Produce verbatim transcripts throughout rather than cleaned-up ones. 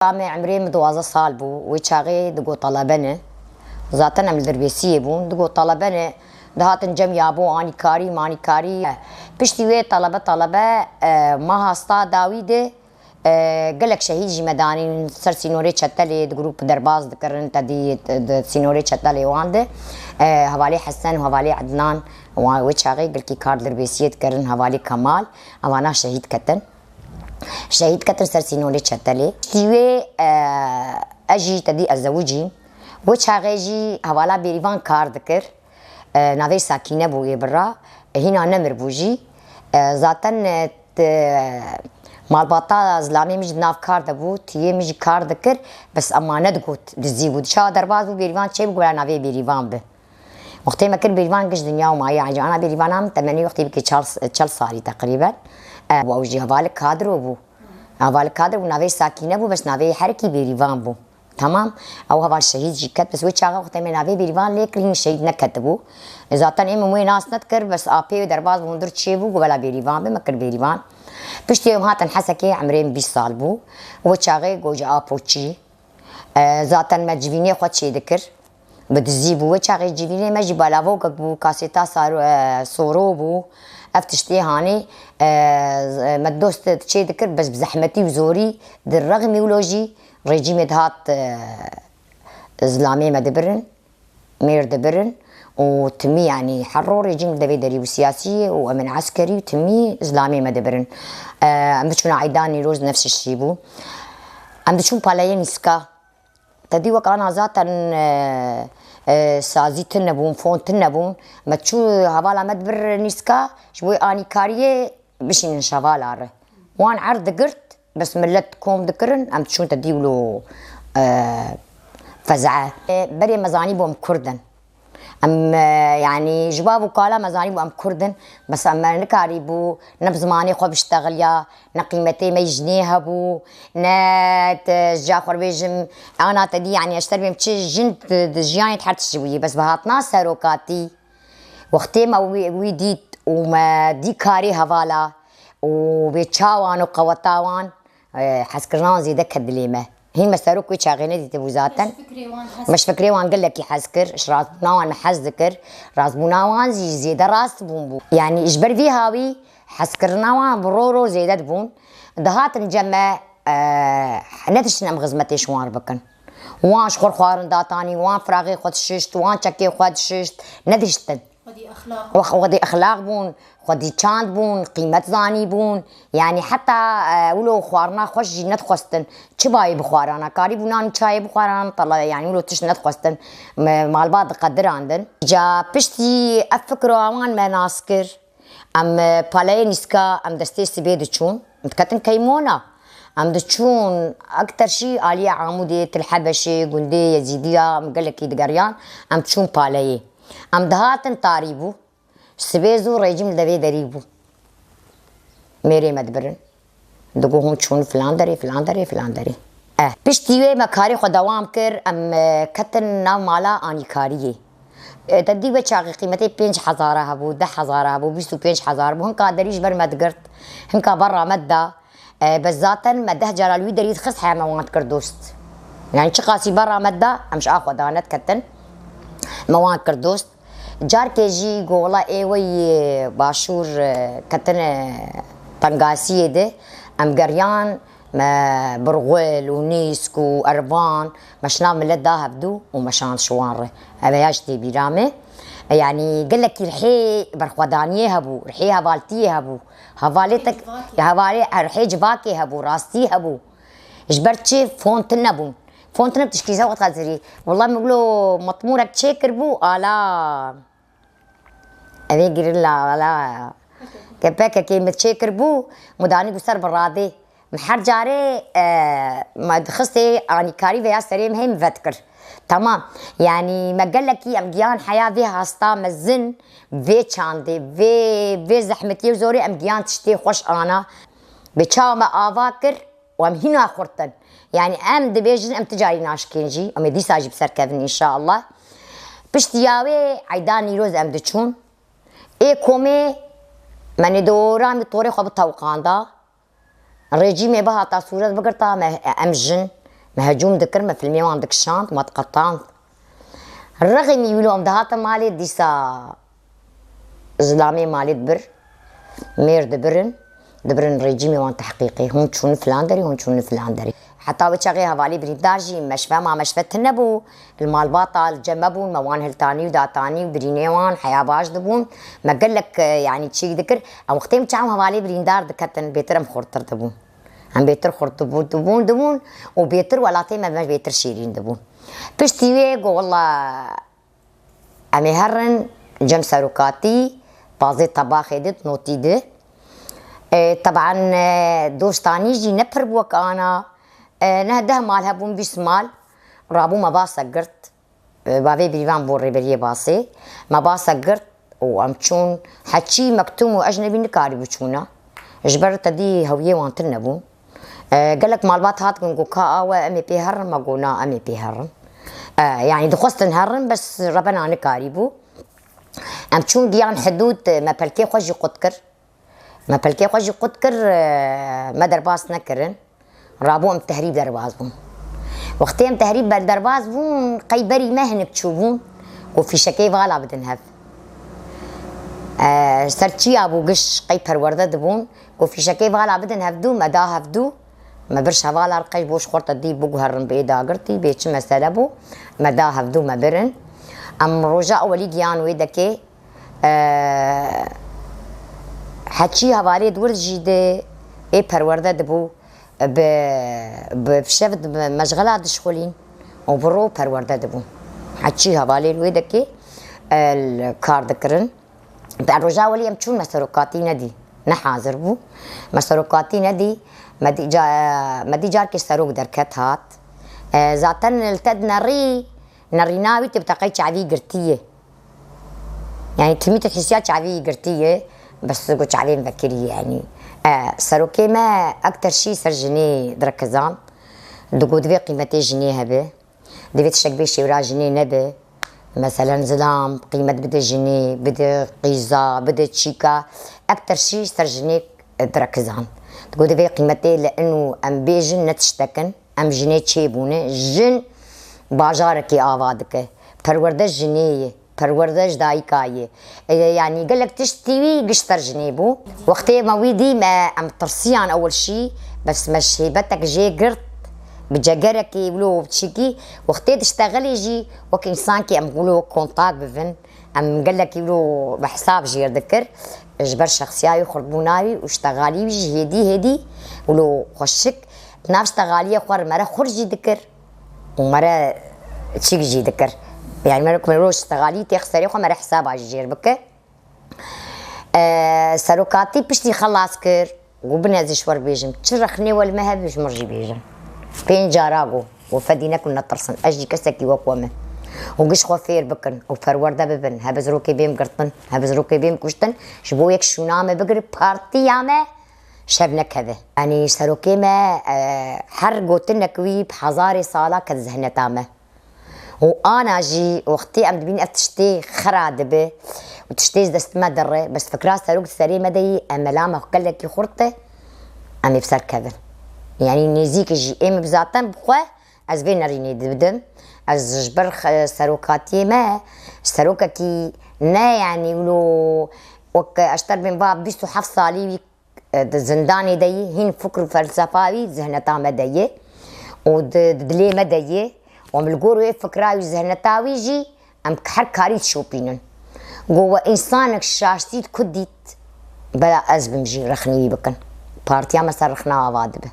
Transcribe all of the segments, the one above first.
Tamê emrê min duwazdeh sal bû. Wê çaxê digot talebe ne. Zaten em li Dirbêsiyê bûn. Digot talebe ne. Dihatin cem yabo, anîkarî, manîkarî. Piştî wê talebe talebe, e, maha sta dawî de, e, gelek şehîd jî me danîn ser sînorê çetelê, di grûp derbaz dikirin, te dî di sînorê çetelê wan de. E, hevalê Hesen û hevalê Ednan, wan wê çaxê gelkî kar Dirbêsiyê dikirin, hevalê Kemal, evana şehîd ketin. Şehîd ketin ser sînorê çetelê. Piştî wê, e, ez jî te dî ez zewicîm. Wê çaxê jî hevala Bêrîvan kar dikir. E, navê Sakîne bû wê bira. E, hîna nemir bû jî. E, zaten, e, t-, malbata zilamê min jî di nav kar de bû. Tiyê min jî kar dikir. Bes ema nedigot dizî bû. Çawa derbaz bû Bêrîvan çê bû, wela navê Bêrîvan bi. Wextê me kir Bêrîvan giş dinya û maye. Ancî ana Bêrîvana min temenî wextê bikê çar, çel salî teqrîben. E, û ew jî hevalek kadro bû. Hevalek kadro bû, navê Sakîne bû, bes navê her kî Bêrîvan bû. Tamam. Ew heval şehîd jî ket, bes wê çaxa wextê me navê Bêrîvan lê kir, hîn şehîd neketibû. E, zaten ê min wê nas nedikir, bes apê wê derbaz bû, hundir çê bû, got wela Bêrîvan be, me kir Bêrîvan. Piştî em hatin Hesekê, emrê min bîst sal bû. Wê çaxê got ji apo çî. E, zaten me civînê xwe çê dikir. Bi dizî bû. Wê çaxê civînê me jî balavokek bû, kasêta saro-, e, soro bû. Ev tiştê hanê, e, me dost çê dikir, bes bi zehmetî û zorî di rexmî wilo jî rejîmê dihat, e, zilamê me dibirin, mêr dibirin û timî, yanî her ro rejîm li devê derî bû, siyasî û em in eskerî û timî zilamê me dibirin. E, em biçûna Eyda Nîroz nefs şişî bû. Em diçûn paleyê nîska. Te dî wek ana zaten, e, e, sazî tune bûn, fon tune bûn. Me çû hevala me dibir nîska, ji bo anîkariyê bişînin şevala re. Wan erd digirt, bes millet kom dikirin, em diçûn te dî wilo, e, fez'e. E, berê me zanî bû em Kurd in. Em, e, yanî ji bav û kala me zanîbû em Kurd in, bes em me nikarîbû ne bi zimanê xwe biştexiliya, ne qîmetê me jinê hebû, ne te, ji ca xwe bêjim, ana te dî, yanî ez ji te re bêm çi jin di, di jiyanê de her tişt ji wî ye, bes bi hatina serokatî, wextê me wî, wî dît û me dî karê hevala û bê çawan û qeweta wan, e, hezkirina wan zêde ket dilê me. Hîn me serok wê çaxê nedîtibû zaten. Me ji fikrê wan hez Me ji fikrê wan gelekî hez kir, ji rastbûna wan me hez dikir. Rastbûna wan zî zêde rast bûn bû. Yanî ji ber vî hawî hezkirina wan bi ro ro zêde dibûn. Dihatin cem me, e, nediştin em xizmetê ji wan re bikin. Wan ji xwe re xwarin datanî, wan firaxê xwe dişişt, wan çekê xwe dişişt, nediştin. Xwedî exlaq. Wex-, xwedî exlaq bûn, xwedî çand bûn, qîmet zanî bûn. Yanî heta, e, wilo xwarina xweş jî nedixwestin. Çi bayê bixwarana? Karîbû nan û çayê bixwarana, tala, yanî wilo tişt nedixwestin. Me-, malbat diqedirandin. Ca piştî ev fikra wan me nas kir. Em, e, paleyê nîska, em destê sibê diçûn. Em diketin Keymona. Em diçûn ekter şî aliyê Amûdê, Til Hebeşê, gundê Yezîdiya, em gelekî digeriyan. Em diçûn paleyê. Em dihatin tarî bû. Sibê zû rejîm li devê derî bû. Mêrê me dibirin. Digo hûn çûn filan derê, filan derê, filan derê. Eh, piştî wê me karê xwe dewam kir, em, eh, ketin nav mala anîkariyê. Eh, te dî wê çaxê qîmetê pênc hezara hebû, deh hezara hebû, bîst û pênc hezar bû. Hinka derî ji ber me digirt, hinka berra me dida. E, bes zaten me deh cara li wî derî dixist, heya me wan dikir dost. Yani çiqasî berra me da, em ji a xwe da nediketin. Me wan kir dost. Carkê jî got, wela ê we yê başûr, e, ketine tengasiyê de, em geriyan, me Birxwil û Nîsk û Ervan, me şinav millet da hevdû û me şand ji wan re. Ev ya ji tê bîra me. E, yani gelekî rihê berxwedaniyê hebû, rihê hevaltiyê hebû. Hevalê te, civakê. Hevalê, rihê civakê hebû, rastî hebû. Ji ber çi? Fon tune bûn. Fon tune bi tişkî ze wexta zirî. Wela min wilo matmûrek çêkiribû, ala. Evê girin la, ala. Kepekekê min çêkiribû, min danîbû ser bi radê. Min her carê, e, me dixistê anîkarî veya serê min hê min vedikir. Tamam. Yanî me gelekî em giyan heya vê hasta mezin, vê çandê, vê, vê zehmetiyê û zorê em giyan tiştê xweş ana. Bi çawa me ava kir û em hîna xurt in. Yanî em dibêjin em ti carî naşkên jî, em ê dîsa jî bi ser kevin înşallah. Piştî ya wê eyda Nîroz em diçûn. Ê komê me nêdoramî torê xwe bi tewqanda. Rejîmê bihata sûret bigirta me, em jin, Me hecûm dikir, me filmê wan dikişand, me diqetand. Rexîmî wilo em dihate malê, dîsa zilamê malê dibir, mêr dibirin, dibirin rejîmê wan tehqîqê. Hûn çûn filan derê, hûn çûn filan derê. Heta wê çaxê hevalê birîndar jî meşve ma meşve tune bû. Li malbata li cem me bûn, me wan hiltanî û datanî û birînê wan heya baş dibûn. Me gelek, e, yanî çîk dikir. Em wextê em çaw hevalê birîndar diketin, bêtir em xurtir dibûn. Em bêtir xurt dibûn, dibûn, dibûn û bêtir welatê me, me bêtir şêrîn dibûn. Piştî wê got, wela em ê herin cem serokatî, pazê tebaxê di, notî di. E, teban, e, dostanî jî ne pir bû wek ana. E, neh deh mal hebûn, bîst mal. Rabû me basa girt. E, bavê Bîrvan bû rêberiyê basê. Me basa girt û em çûn. Heçî mektûm û ecnebî nikarîbû çûna. Ji ber te dî hewiyê wan tune bûn. E, gelek malbat hat kin ku ka awe em ê pê herin, me got na, em ê pê herin. E, yanî dixwestin herin, bes rebena nikarîbû. Em çûn giyan hidûd, me pelkê xwe jî qut kir. Me pelkê xwe jî qut kir, e, me derbas nekirin. Rabû em tehrîb derbas bûn. Wextê em tehrîb ber derbas bûn, qey berî me hinek çûbûn ku fîşekê vala bidin hev. E, ser çiya bû giş qey perwerde dibûn ku fîşekê vala bidin hevdû, me da hevdû, me bir şevala rqej bo ji xwe te dî biguherin bê dagirtî, bê çi mesele bû, me da hevdû me birin. Em roja ewelî giyan wê dekê, e, heçî hevalê di wir jî di ê perwerde dibû, bi, bi fişev di meşxela dişxulîn û bi ro perwerde dibû. Heçî hevalê li wê dekê, e, kar dikirin. Di roja welî em çûn me serokatî nedî. Ne hazir bû. Me serokatî nedî. Me dî ca-, me dî carkê serok derket hat. E, zaten li te dinerî, nerîna wî tu bi teqey çavî girtî ye. Yanî timî tu hisiya çavî girtî ye. Bes tu got çavên vekirî yanî. E, serokê me ekter şî ser jinê direkizan. Digot divê qîmetê jinê hebe. Divê tiştek bê şêwra jinê nebe. Meselen, zilam, qîmet bide jinê, bide qîza, bide çîka. Ekter şî ser jinê, e, direkizan. Digot divê qîmetê li in û em bêjin ne tiştek in. Em jinê çêbûne. Jin bajarekê ava dike. Perwerde jinê ye. Perwerde ji dayika ye. E, yanî gelek tiştî wî giş ser jinê bû. Wextê me wî dî me em tirsiyan ewil şî, bes me şêbetek jê girt, bi cegerekê wilo biçikî, wextê diştexilê jî wek însankî em wilo kontak bibin, em gelekî wilo bi hesab jêr dikir, ji ber şexsiya wî xurtbûna wî û ştexalî wî jî hêdî hêdî wilo xweşik, di nav ştexaliyê xwe re mere xurt jî dikir. û mere çîk jî dikir. Yanî mere ku roj ştexalî têx serê xwe mere hesaba jî jêr bike. E, serokatî piştî xelas kir, û bin ez ji we re bêjim, çi rexnê we li me hebe ji min jî bêjin. Pênc cara got, û fedî nekin netirsin, ez jî kesekî wek we me. Û giş xwe fêr bikin, û perwerde bibin, hebe zirokê bên girtin, hebe zirokê bên kuştin, ji bo yek şûna me bigire, partiya me, şev nekeve. Yanî serokê me, e, her gotinek wî bi hezarê sala ket zihneta me. Û ana jî wextê em dibîn ev tiştê xira dibe û tiştê ji dest me dire, bes fikra serok di serê me de yî, em mela me gelekî xurt e, em ê bi ser kevin. Yanî nêzîkî jî ê min bi zaten bi xwe ez vê nerînê dibidim. Ez ji ber xe-, serokatiyê me, serokekî ne yanî wilo wek ez ter bên va bîst û heft salî wî e, di zindanê de yî, hîn fikr û felsefa wî zihneta me de yê û di, di dilê me de yê û em li gor wê fikra wî, zihneta wî jî em her karî dişopînin. Got, we însanek şaştî di ku dît, bela ez bim jî rexnî wî bikin. Partiya me ser rexna ava dibe.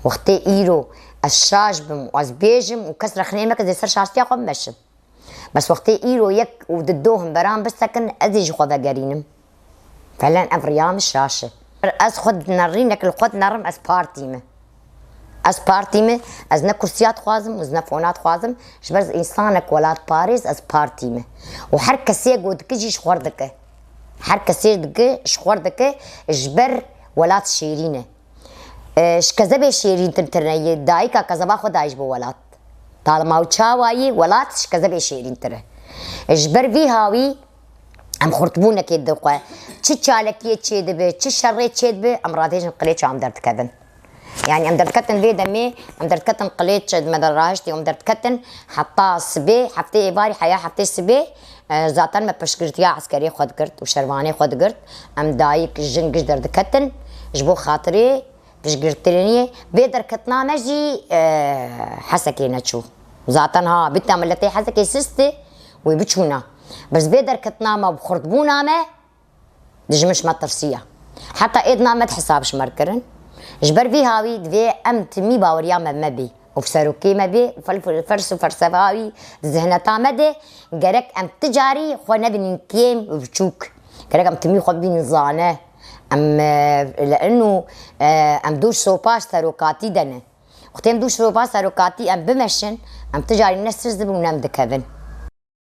Wextê îro ez şaş bim û ez bêjim û kes rexnê me ke, ez ê ser şaştiya xwe bimeşim. Bes wextê îro yek û di do hemberan bisekin, ez ê ji xwe vegerînim. Felen ev riya min şaş e. Ez xwe dinerî, nek li xwe dinerim, ez partî me. Ez partî me, ez ne kursiya dixwazim û ez ne fona dixwazim. Ji ber ez însanek welatparêz, ez partî me. Û her kesê got dike jî ji xwe dike. Her kesê dike, ji xwe dike, ji ber welat şêrîn e. E, ji kezebê şêrîntir tune yê. Dayika kezeba xwe dayî ji bo welat. Talima û çawa yê welat ji kezebê şêrîntir e. Ji ber vî hawî em xurtbûnekê di xwe. Çi çalekiyê çêdibe, çi şerê çêdibe, em radêjin qilê çawa em derdikevin. Yani em derdiketin vê demê, em derdiketin qilêç, me de rahiştî, em derdiketin heta sibê, heftê êvarî heya heftê sibê, e, zaten me piştgirtiya eskerê xwe digirt û şervanê xwe digirt. Em dayik, jin giş derdiketin ji bo xatirê piştgirtiriniyê. Vê derketina me jî, e, Hesekê neçû. Zaten ha, bita miletê Hesekê sist e, wê biçûna. Bes vê derketina me û xurtbûna me, dijmin ji me tirsiya. Heta êdna me di hesab ji me kirin. Ji ber vî hawî divê em timî baweriya me me bê. Û serokê me bê, fel-, fers û felsefa wî di zihneta me de, gerek em ti carî xwe nebinîn kêm û biçûk. Gerek em timî xwe bibînin zane. Em, e, li inu, e, em dûr sopa serokatî de ne. Wextê em dû şirova serokatî em bimeşin, em ti carî ne sirz dibin û ne em dikevin.